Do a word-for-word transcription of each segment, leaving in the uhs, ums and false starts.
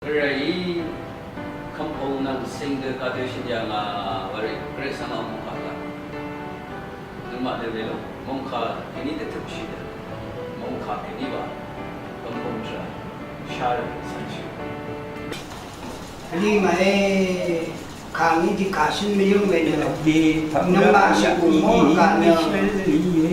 Vrá í kvmpung nvng sing dø kadø shø̀n yà ngà wàrì Gvray svng a mungkà gv̀n. Nøngmaq dø lelòng mungkà kèní dvtøpshì dø mungkà kèní wa kvmpung tvrà shá rø svng shì. Vlí màe. Kàngí dì kàshǿn mvyǿng we nø nvmaqshì kù mòngkà nø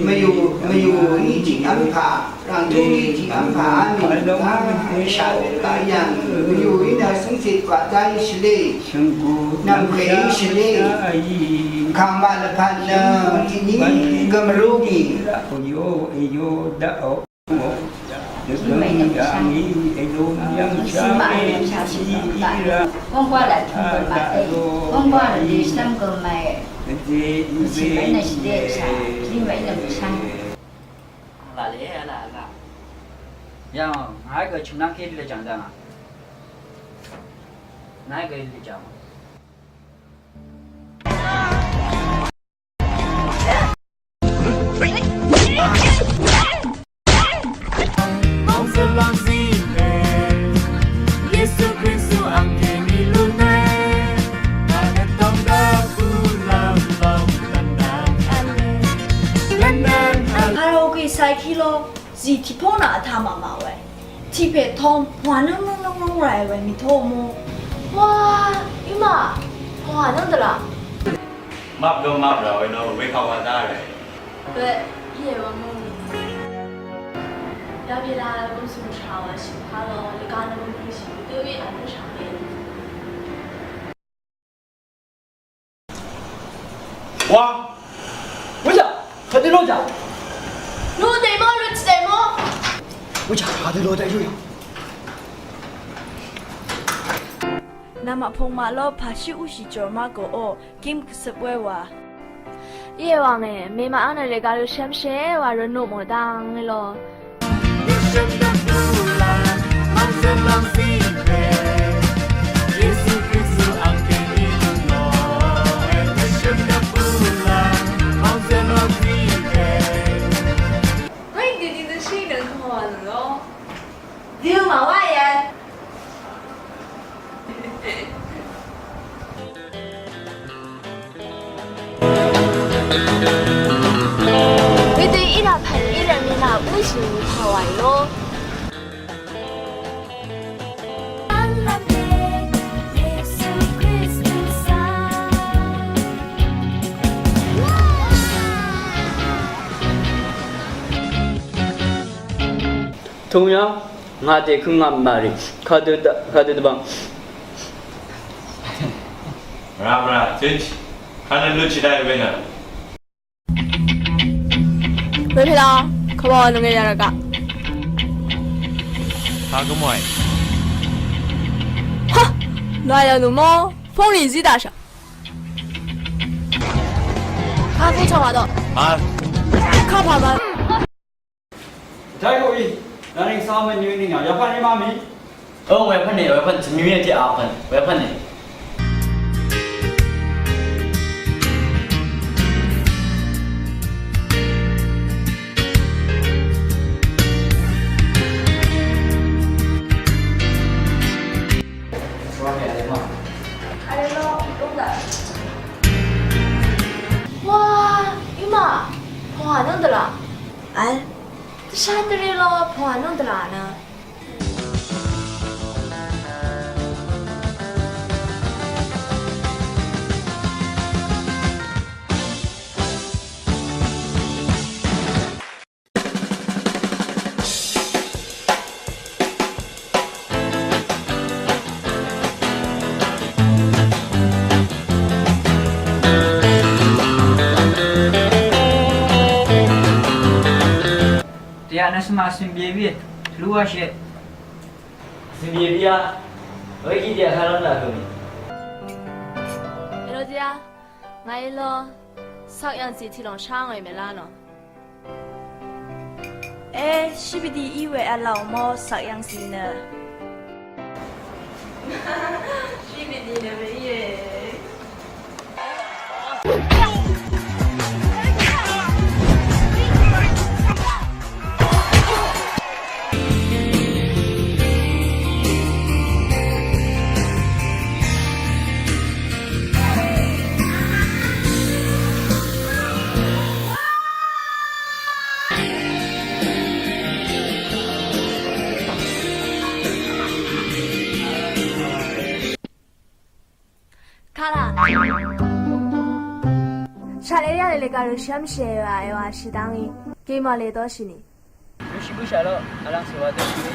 mvyù mvyù í tiq v́mpà ràngtúng í tiq v́mpà á mì dv́ngshà we kà yv̀ng mvyù í nø cúngcit kwaqzá í shvlé nv̀mpè í shvlé kàngmaq lvpat nø tiq ní gø mvrú mì. Í mèy nø bvshv́ng. Vsvng màvl nø bvshv́ng shì mvng baq. Wv́ng gwá laq tø̀m gø màvl. Wv́ng gwá laq dø shv́ng gø màvl. Shì mèy nø shì dé bvshv́ng. Í mèy nø bvshv́ng. Laq lè laq laq. Yà ngàí gø chø̀m nv́ng ké dø lè jv̀ng dv̀ng à. Ngàí gø lè jv̀ng. Karaoke sai kí ló, zì tìpó nà vtá màmà we. Tiq pè tóng pvngwà nǿng nǿng nǿng nǿng ràe we mì tó mú. Wá, í mà, pvngwà nǿng dvlà. Map dø map rà we nò, we kà wà dá ràe. Bø, íe wà mú. Yà bì la, gùn sùng shà wà shì pà lò, lì gà nà gùn pì shì, dø wì à nǿng shà we. Wa, wíjà, kàdé ló jà? Ló dé mọ́, ló ti dé mọ́. Wíjà, kàdé ló dé yóò yà? Nvmaq pungmaq ló pàshí úshì jòrmá gø ó, gím gvsøp wé wa. Íe wàngè, mèmaq áng nø lèga lú shv́mshé wa rø nuq mò dang ló. Dø màwá yvn. Wedø í laq pv̀n í laq mì laq bǿshì mì pà wàì ló. Tungya, ngà dèkøng ngà màrì, kadø dvbang. Mvrà, mvrà, tønch, kanø luchi dai wenø. Wepela, kaba wa nunge yaraka. Kagumoi. Ha! Naya numo, phone zi dasha. Ka fu chama do. Ma. Ka pa ma. Vtái kòí, nvng Samuel nìnìngà, yvpvt í má mì? Ó, wepvt nì, wepvt, tø̀mì mì tiq a pvt, wepvt nì. Wa, í mà, pvngwà nǿng dvlà. Al. Dvshan dvri lo pvngwà nǿng dvlà nø. Tìa nø svma svng bìe bì, luwashì. Svng bìe bì a, wekí tìa kà lv́m daq gø mì. Yá, ngàí ló, shvk yv̀ngzì tiq lòng shá ngòe mèlá nò. E, shíbidi í we vlàò mò shvk yv̀ngzì nø. Shíbidi nø we íe. Kala. Shvle yv̀ng lè lè gà rø̀ shv́mshì èwà èwà shì dv́ngí. Gèmà lè dóshì nì. Rø̀ shì bǿshà ló, vlv́ng sèwà dóshì nì.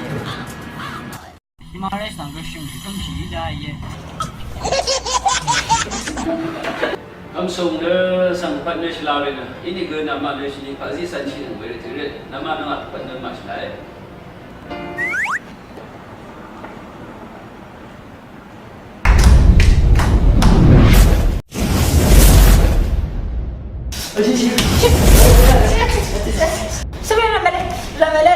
Shì màré svng gø shø̀m shì kv́mshì í dá íe. Vmsùng nø svng pvt nø shvla we nø, inìgø namaq nø shvni paqzí cv̄nshì nø we rø tø̄ røt, namaq nø ngà pvt nø màshvlae. Svng rvmvle, rvmvle,